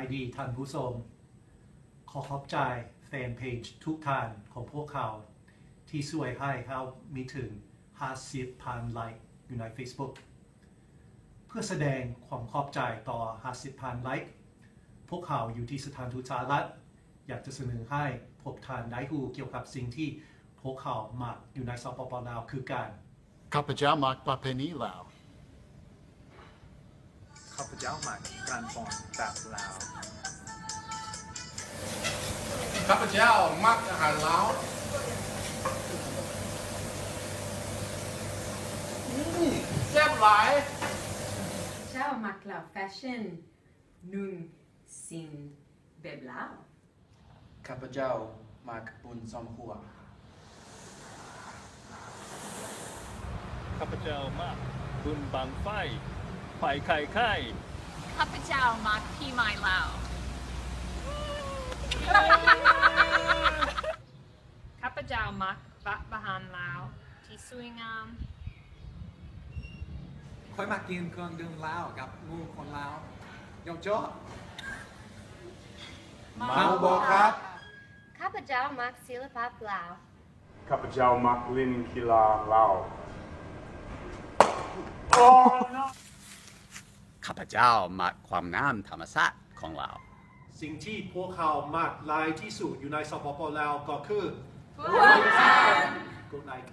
ສະບາຍດີທ່ານຜູ້ຊົມ. ຂໍຂອບໃຈແຟນເພຈທຸກທ່ານຂອງພວກເຮົາ ທີ່ຊ່ວຍໃຫ້ເຮົາມີເຖິງຫ້າສິບພັນໄລຄ໌ຢູ່ໃນເຟສບຸກ. ເພື່ອສະແດງຄວາມຂອບໃຈຕໍ່ຫ້າສິບພັນໄລຄ໌, ພວກເຮົາຢູ່ທີ່ສະຖານທູດສະຫະລັດ ຢາກຈະສະເໜີໃຫ້ພວກທ່ານໄດ້ຮູ້ກ່ຽວກັບສິ່ງທີ່ພວກເຮົາມັກຢູ່ໃນ ສປປ ລາວ ຄືກັນ. ຂ້າພະເຈົ້າມັກປະເພນີລາວ. ຂ້າພະເຈົ້າມັກການຟ້ອນແບບລາວ. ຂ້າພະເຈົ້າມັກອາຫານລາວ. ອືມ ແຊບຫຼາຍ. ເຈົ້າມັກລາວແຟຊັ່ນ ນຸ່ງສິ້ນແບບລາວ. ຂ້າພະເຈົ້າມັກບຸນສອງຄົວ. ຂ້າພະເຈົ້າມັກບຸນບັ້ງໄຟ ໄຟໄຂ່ໄຂ່. ຂ້າພະເຈົ້າມັກປີໃໝ່ລາວ. ຂ້າພະເຈົ້າມັກບະ ອາຫານລາວທີ່ສວຍງາມ. ຂ້ອຍມັກກິນເຄື່ອງດື່ມລາວກັບໝູ່ຄົນລາວ. ຢອກເຈາະ. ເມົາບໍ່ຄັບ? ຂ້າພະເຈົ້າມັກສິລະປະລາວ. ຂ້າພະເຈົ້າມັກຫຼິ້ນກິລາລາວ. ຂ້າພະເຈົ້າມັກຄວາມງາມທຳມະຊາດຂອງລາວ. ສິ່ງທີ່ພວກເຮົາມັກຫຼາຍທີ່ສຸດຢູ່ໃນ ສປປ ລາວ ກໍຄື Good night.